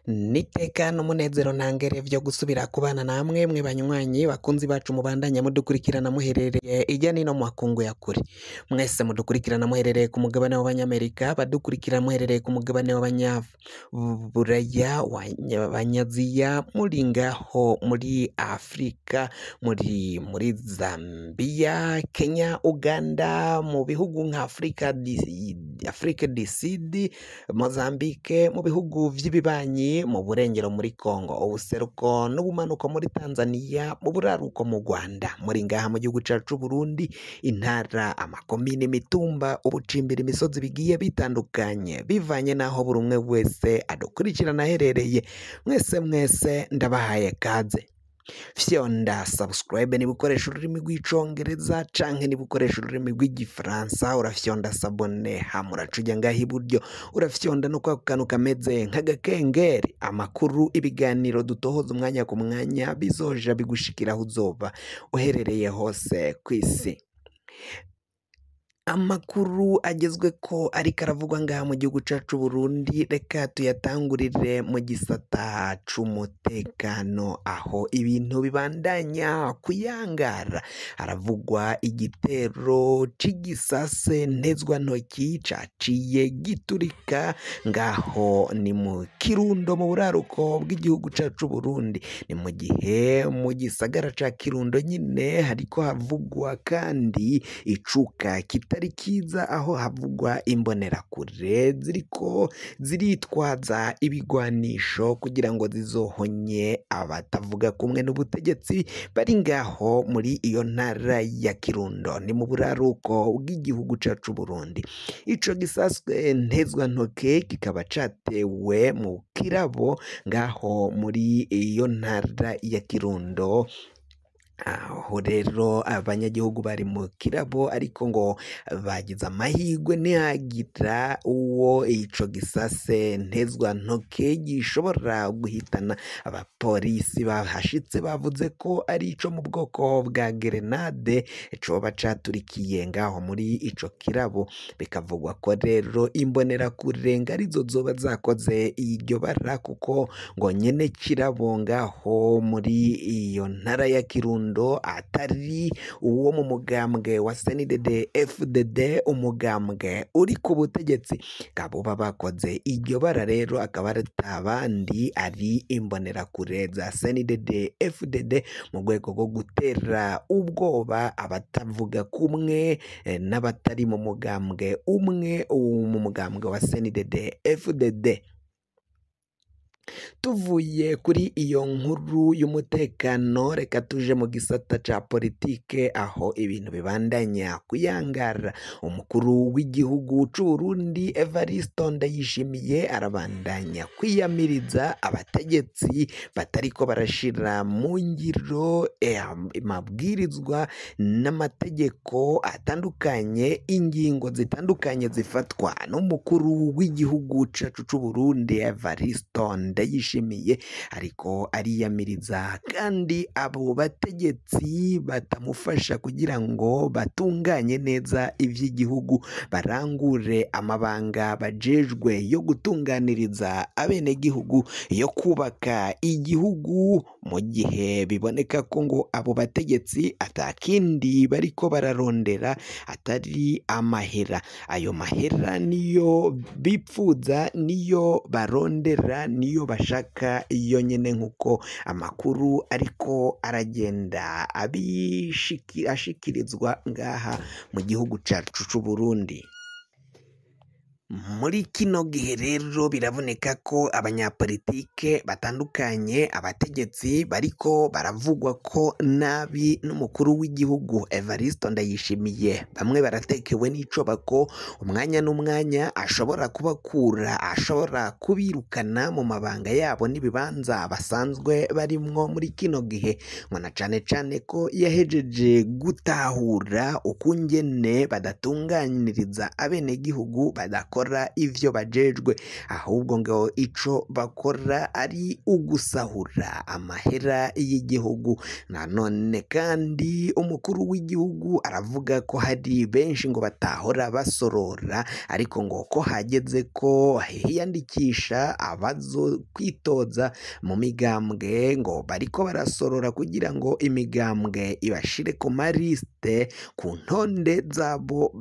N'iteka n'umunezero ntangere vyo gusubira kubana namwe mwe banywanyi bakunzi bacu mubandanya mudukurikirana muherereye irya nino mu makungu ya kure. Mwese mudukurikirana muherereye ku mugabane w'abanyamerika, badukurikira muherereye ku mugabane w'abanyaburaya, abanyaziya, muri ngaho muri Afrika, muri Zambia, Kenya, Uganda, mu bihugu nka Afrika du Sud, Mozambique, mu bihugu vy'ibibanyi, mu burengero muri Congo, ubuseruko n'ubumanuko muri Tanzania, mu buraruko mu Rwanda, muri ngaha mu gihugu cacu c'Uburundi, intara, amakomine, imitumba, ubucimbira, imisozi bigiye bitandukanye, bivanye n'aho buri umwe wese adukurikirana aherereye. Mwese mwese ndabahaye kaze. Fyonda subscribe niba ukoresha ururimi rw'icongereza canke niba ukoresha ururimi rw'igifaransa, urafyonda s'abonner hama uraca uja ngaha iburyo, urafyonda no kwako kantu kameze nk'agakengeri. Amakuru, ibiganiro dutohoza umwanya ku mwanya bizoja bigushikira aho uzoba uherereye hose kw'isi. Amakuru agezweko ariko aravugwa ngaha mu gihugu cacu Burundi, reka tuyatangurire mu gisata c'umutekano aho ibintu bibandanya kuyangara. Haravugwa igitero c'igisase ntezwantoki caciye giturika ngaho ni mu Kirundo mu buraruko bw'igihugu cacu Burundi. Ni mu gihe mu gisagara ca Kirundo nyine hariko havugwa kandi icuka kitari kiza, aho havugwa imbonerakure ziriko ziritwaza ibigwanisho kugira ngo zizohonye abatavuga kumwe n'ubutegetsi bari ngaho muri iyo ntara ya Kirundo, ni mu buraruko bw'igihugu cacu Burundi. Ico gisaswe ntezwantoke kikaba catewe mu Kirabo ngaho muri iyo ntara ya Kirundo. Aho rero abanyagihugu bari mu Kirabo, ariko ngo bagize amahirwe ntihagira uwo ico gisase ntezwantoke gishobora guhitana. Abapolisi bahashitse bavuze ko ari ico mu bwoko bwa gerenade coba caturikiye ngaho muri ico Kirabo. Bikavugwa ko rero imbonerakure ngo arizo zoba zakoze iryo bara, kuko ngo nyene Kirabo ngaho muri iyo ntara ya Kirundo atari uwo mu mugambwe wa CNDD FDD, umugambwe uri ku butegetsi. Abo bakoze iryo bara rero akaba ari abandi ari imbonerakure za CNDD FDD mu rwego rwo gutera ubwoba abatavuga kumwe n'abatari mu mugambwe umwe, mu mugambwe wa CNDD FDD. Tuvuye kuri iyo nkuru y'umutekano, reka tuje mu gisata ca politike aho ibintu bibandanya kuyangara. Umukuru w'igihugu c'Uburundi Evariste Ndayishimiye arabandanya kwiyamiriza abategetsi batariko barashira mu ngiro amabwirizwa n'amategeko atandukanye, ingingo zitandukanye zifatwa n'umukuru w'igihugu cacu c'Uburundi Evariste Ndayishimiye, ariko ariyamiriza kandi abo bategetsi batamufasha kugira ngo batunganye neza ivy'igihugu, barangure amabanga bajejwe yo gutunganiriza abenegihugu, yo kubaka igihugu, mu gihe biboneka ko ngo abo bategetsi atakindi bariko bararondera atari amahera. Ayo mahera niyo bipfuza, niyo barondera, niyo bashaka iyo nyene, nkuko amakuru ariko aragenda ashikirizwa ngaha mu gihugu cacu c'Uburundi. Muri kino gihe rero biraboneka ko abanyapolitike batandukanye, abategetsi bariko baravugwa ko nabi n'umukuru w'igihugu Evariste Ndayishimiye. Bamwe baratekewe n'icoba ko umwanya n'umwanya ashobora kubakura, ashobora kubirukana mu mabanga yabo n'ibibanza basanzwe barimwo muri kino gihe, ngo na cane cane ko yahejeje gutahura ukungene badatunganiriza abenegihugu, badakora badakora ivyo bajejwe, ahubwo ngo ico bakora ari ugusahura amahera y'igihugu. Nanone kandi umukuru w'igihugu aravuga ko hari benshi ngo batahora basorora, ariko ngo ko hageze ko hiyandikisha abazo kwitoza mu migambwe ngo bariko barasorora kugira ngo imigambwe ibashire ku marisite, ku ntonde zabo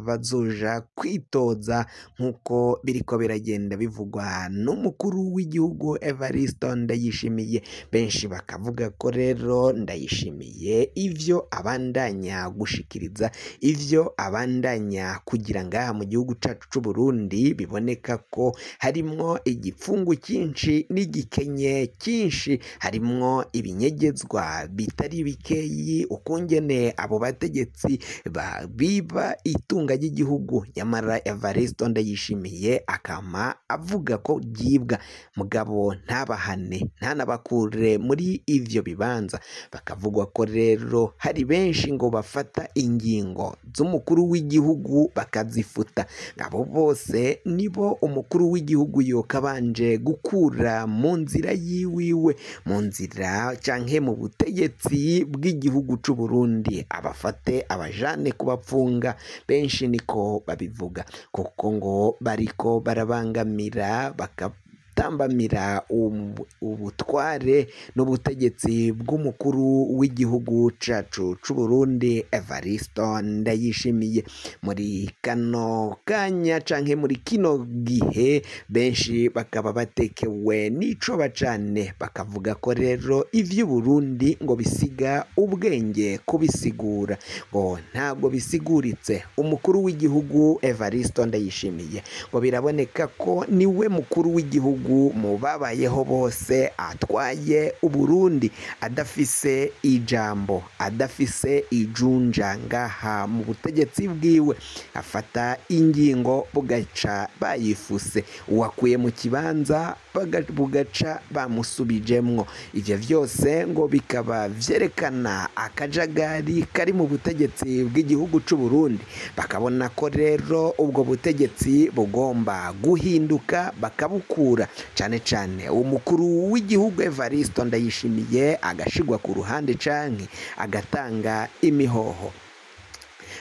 bazoja kwitoza, nk'uko biriko biragenda bivugwa n'umukuru w'igihugu Evariste Ndayishimiye. Benshi bakavuga ko rero Ndayishimiye ivyo abandanya gushikiriza, ivyo abandanya kugira ngaha mu gihugu cacu c'u Burundi, biboneka ko harimwo igipfungu cyinshi n'igikenye cyinshi, harimwo ibinyegezwa bitari bikeyi, ukungene abo bategetsi biba itunga ry'igihugu. Nyamara Evariste Ndayishimiye akama avuga ko ryibwa, mugabo ntabahane, ntanabakure muri ivyo bibanza. Bakavugwa ko rero hari benshi ngo bafata ingingo z'umukuru w'igihugu bakazifuta. Abo bose nibo umukuru w'igihugu yokabanje gukura mu nzira yiwiwe, mu nzira canke mu butegetsi bw'igihugu c'u Burundi, abafate abajane kubapfunga. Benshi niko babivuga, kuko ngo bariko barabangamira bakatambamira ubutware n'ubutegetsi bw'umukuru w'igihugu cacu c'u Burundi Evariste Ndayishimiye. Muri kano kanya canke muri kino gihe, benshi bakaba batekewe n'icoba cane, bakavuga ko rero ivy'Uburundi ngo bisiga ubwenge kubisigura, ngo ntabwo bisiguritse. Umukuru w'igihugu Evariste Ndayishimiye ngo biraboneka ko niwe mukuru w'igihugu mu babayeho bose atwaye Uburundi adafise ijambo, adafise ijunja ngaha mu butegetsi bwiwe, afata ingingo bugaca bayifuse, uwakuye mu kibanza bugaca bamusubijemwo. Ivyo vyose ngo bikaba vyerekana akajagari kari mu butegetsi bw'igihugu c'u Burundi. Bakabona ko rero ubwo butegetsi bugomba guhinduka, bakabukura cane cane umukuru w'igihugu Evariste Ndayishimiye agashigwa ku ruhande canke agatanga imihoho.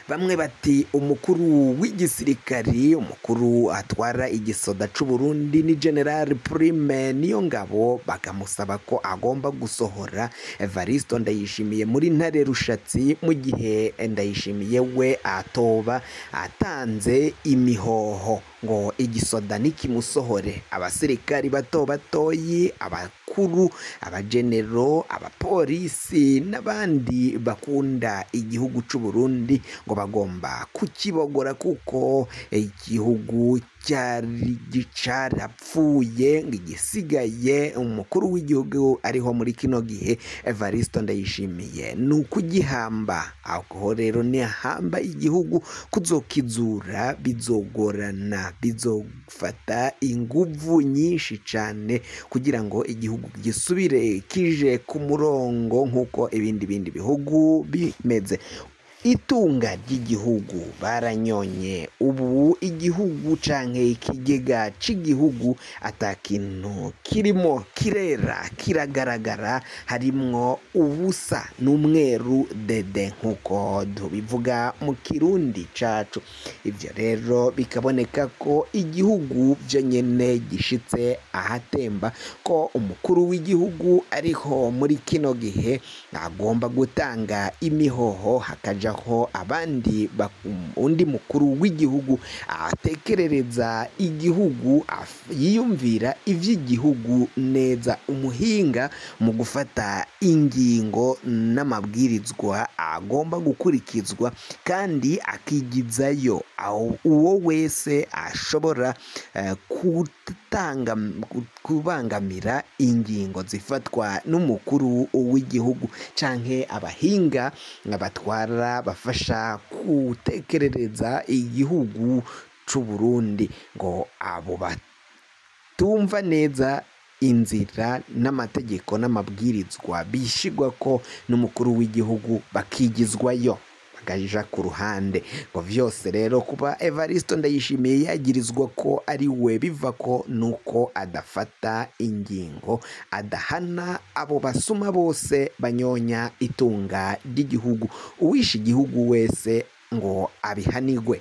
Bamwe bati umukuru w'igisirikari, umukuru atwara igisoda c'u Burundi ni General Prime Niyongabo, bakamusaba ko agomba gusohora Evariste Ndayishimiye muri Ntare Rushatsi, mu gihe Ndayishimiye we atoba atanze imihoho ngo igisoda nikimusohore. Abasirikari bato batoyi, abakuru, abagenero, abapolisi n'abandi bakunda igihugu c'u Burundi ngo bagomba kukibogora, kuko igihugu cyari carapfuye, ngo igisigaye umukuru w'igihugu ariho muri kino gihe Evariste Ndayishimiye ni ukugihamba. Aho rero nihamba igihugu, kuzokizura bizogorana, bizofata inguvu nyinshi cane kugira ngo igihugu gisubire kije ku murongo nk'uko ibindi bihugu bimeze. Itunga ry'igihugu baranyonye, ubu igihugu canke ikigega c'igihugu atakintu kirimo kirera kiragaragara, harimwo ubusa n'umweru dede nk'uko tubivuga mu Kirundi cacu. Ivyo rero bikaboneka ko igihugu vyo nyene gishitse ahatemba, ko umukuru w'igihugu ariho muri kino gihe agomba gutanga imihoho, hakaja aho abandi undi mukuru w'igihugu atekerereza igihugu, yiyumvira ivy'igihugu neza, umuhinga mu gufata ingingo n'amabwirizwa agomba gukurikizwa, kandi akigizayo uwo wese ashobora kubangamira ingingo zifatwa n'umukuru w'igihugu canke abahinga batwara bafasha gutekerereza igihugu c'u Burundi, ngo abo batumva neza inzira n'amategeko n'amabwirizwa bishigwako n'umukuru w'igihugu bakigizwayo. bakaja ku ruhande. Ngo vyose rero kuba Evaristo Ndayishimiye yagirizwa ko ari we biva ko nuko adafata ingingo, adahana abo basuma bose banyonya itunga ry'igihugu. Uwishe igihugu wese ngo abihanigwe.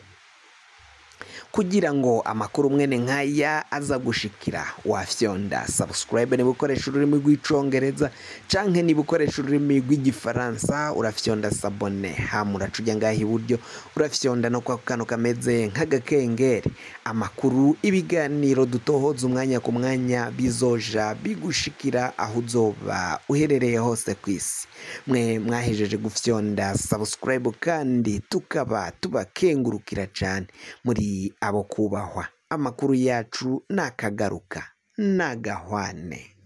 Kugira ngo amakuru mwene nkaya aza gushikira, wafyonda subscribe niba ukoresha ururimi rw'icongereza, canke niba ukoresha ururimi rw'igifaransa urafyonda s'abonner, hama uraca uja ngaha iburyo urafyonda no kwa kantu kameze nk'agakengeri. Amakuru, ibiganiro dutohoza umwanya ku mwanya bizoja bigushikira aho uzoba uherereye hose kw'isi. Mwe mwahejeje gufyonda subscribe kandi tukaba tubakengurukira cane, muri abo kubahwa. Amakuru yacu nakagaruka nagahwane.